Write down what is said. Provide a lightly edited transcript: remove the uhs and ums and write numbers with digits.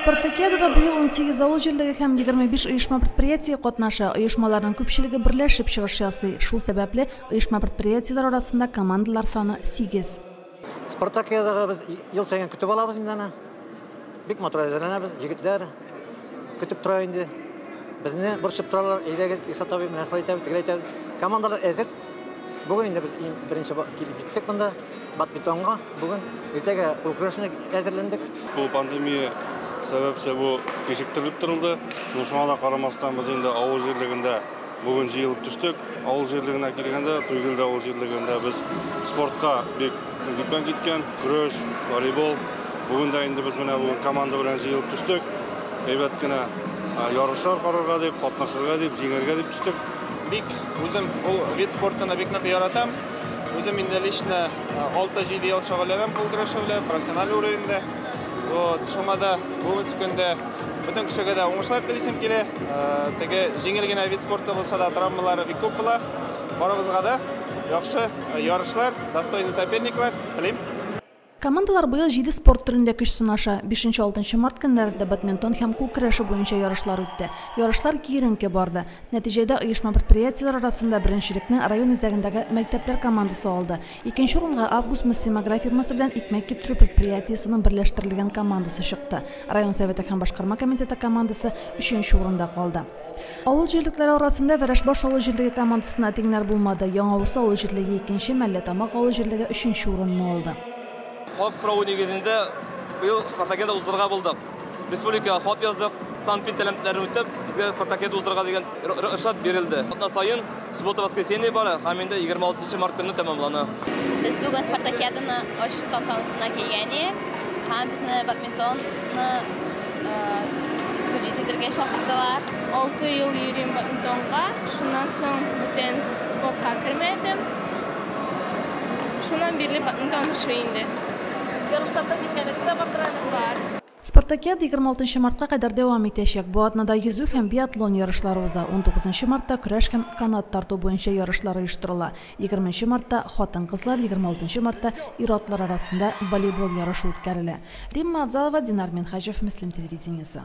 Спартакиадада быел 18 авыл җирлеге һәм 25 оешма-предприятие катнаша. Оешмаларның күпчелеге берләшеп чыгыш ясый. Шул сәбәпле, оешма-предприятиеләр арасында командалар саны 8. Спартакиадага без ел саен көтеп алабыз инде аны. Бик матур әзерләнәбез, егетләр көтеп тора инде. Безне борчып торалар, әйдәгез, Илшат абый, менә шулай итәбез, тегеләй итәбез. Командалар әзер. Бүген инде без иң беренче килеп җиттек монда, бадминтонга. Бүген иртәгә кул көрәшенә әзерләндек. Бу пандемия сәбәпче бу кичектерелеп торылды. Но шуңа да карамастан без инде авыл җирлегендә бүген җыелып төштек. Авыл җирлегенә килгәндә, Туйгелде авыл җирлегендә без спортка бик мөкиббән киткән. Көрәш, волейбол. Бүген дә инде без менә бүген команда белән җыелып төштек. Әйбәт кенә ярышлар карарга дип, катнашырга дип, җиңәргә дип төштек. Бик үзем ул вид спортын бик нык яратам. Үзем инде лично 6-7 ел шөгыльләнәм кул көрәше белән, профессиональ уровеньдә. Вот, шуңа да бүгенге көндә бөтен кешегә дә уңышлар телисем килә. Теге җиңел генә вид спорты булса да травмалары бик күп була. Барыбызга да яхшы ярышлар, достойный соперниклар телим. Командалар быел 7 спорт төрендә көч сынаша. 5-6 март көннәрендә бадминтон һәм кул көрәше буенча ярышлар үтте. Ярышлар киеренке барды. Нәтиҗәдә оешма-предприятиеләр арасында беренчелекне район үзәгендәге мәктәпләр командасы алды. Икенче урынга Август Мөслим агрофирмасы белән икмәк киптерү предприятиесенең берләштерелгән командасы чыкты. Район Советы һәм башкарма комитеты командасы өченче урында калды. Авыл җирлекләре арасында Вәрәшбаш авыл җирлеге командасына тиңнәр булмады. Яңа Усы авыл җирлеге икенче, Мәлләтамак авыл җирлеге өченче урынны алды. Халык соравы нигезендә быел спартакиада уздырырга булдык. Республикага хат яздык, санпин таләпләрен үтеп, безгә спартакиада уздырырга дигән рөхсәт бирелде. Атна саен суббота, воскресенье бара, һәм инде 26 март көнне тәмамлана. Без бүген спартакиаданы ачу тантанасына килгән идек һәм безне бадминтонны судить итәргә чакырдылар. 6 ел йөрим бадминтонга, шуннан соң бүтән спортка кермәдем. Шуннан бирле бадминтон ошый инде. Ярышларда җиңгәнегез дә бардыр әле? Бар. Спартакиада 26 мартка кадәр дәвам итәчәк. Бу атнада йөзү һәм биатлон ярышлары уза. 19 мартта көрәш һәм канат тарту буенча ярышлар оештырыла. 20 мартта хатын-кызлар, 26 мартта ир-атлар арасында волейбол ярышы үткәрелә. Римма Авзалова, Динар Минхаҗев, Мөслим телевидениесе.